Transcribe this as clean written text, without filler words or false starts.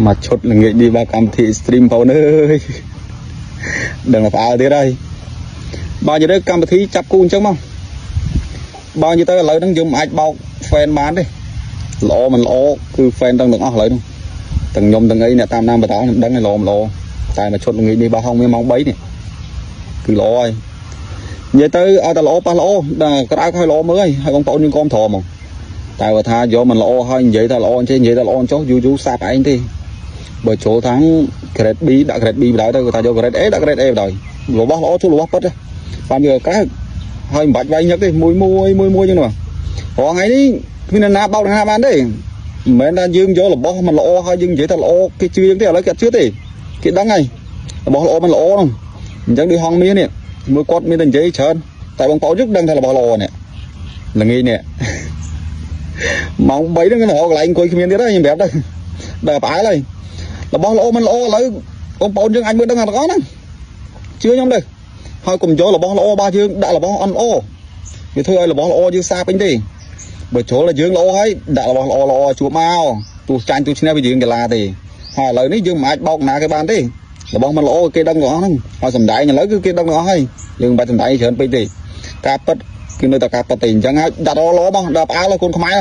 មកឈុតល្ងាចនេះបាទកម្មវិធី stream បងប្អូនអើយដឹងតែផ្អើលទៀតហើយបើនិយាយទៅកម្មវិធីចាប់គូអញ្ចឹងមកបើនិយាយទៅឥឡូវហ្នឹងយើងមិនអាចបោក fan បានទេល្អមិនល្អគឺ fan ទាំងទាំងអស់ឥឡូវហ្នឹងទាំងខ្ញុំទាំងអីអ្នកតាមដានបន្តខ្ញុំដឹងហើយល្អមិនល្អតែមកឈុតល្ងាចនេះបើហងមានម៉ោង3នេះគឺល្អហើយនិយាយទៅឲ្យតែល្អប៉ះល្អដល់ក្រៅឲ្យល្អមើលហើយហើយបងប្អូនយើងគាំទ្រហ្មងតែបើថាយកមិនល្អហើយនិយាយថាល្អអញ្ចេះនិយាយថាល្អអញ្ចោះយូរយូរសាបឯងទេបើចូលខាង grade B ដាក់ grade B បណ្ដោយទៅគាត់ថាយក grade A ដាក់ grade A បណ្ដោយរបស់ល្អជួលរបស់ពិតបានវាក្រៅហើយមិនបាច់វាយញឹកទេមួយមួយមួយមួយចឹងនោះរាល់ថ្ងៃនេះគ្មានអ្នកណាបោកអ្នកណាបានទេមិនមែនថាយើងយករបស់មិនល្អហើយយើងនិយាយថាល្អគេជឿយើងទេឥឡូវគេអត់ជឿទេគេដឹងហើយរបស់ល្អមិនល្អនោះអញ្ចឹងដូចហងមាសនេះមួយគាត់មានតែនិយាយច្រើនតែបងប្អូនយើងដឹងថារបស់ល្អនេះល្ងាចនេះម៉ោង3ហ្នឹងរកកន្លែងអង្គុយគ្មានទៀតហើយខ្ញុំប្រាប់ទៅដល់ផ្អើលហើយរបស់ល្អមិនល្អឥឡូវបងប្អូនយើងអាចមើលដឹងទាំងអស់ហ្នឹងជឿខ្ញុំទៅហើយកុំយករបស់ល្អរបស់យើងដាក់របស់អន់ល្អវាធ្វើឲ្យរបស់ល្អយើងសាពេញទេបើជ្រុលតែយើងល្អហើយដាក់របស់ល្អល្អជួបមកទោះចាញ់ទោះឈ្នះវាយើងកីឡាទេហើយឥឡូវនេះយើងមិនអាចបោកណាគេបានទេរបស់មិនល្អគេដឹងទាំងអស់ហ្នឹងហើយសំដែងឥឡូវគឺគេដឹងទាំងអស់ហើយយើងមិនបាច់សំដែងច្រើនពេកទេការពិតគឺនៅតែការពិតទេអញ្ចឹងហើយដាក់ល្អល្អមកដល់ផ្អើលហើយកូនខ្មែរ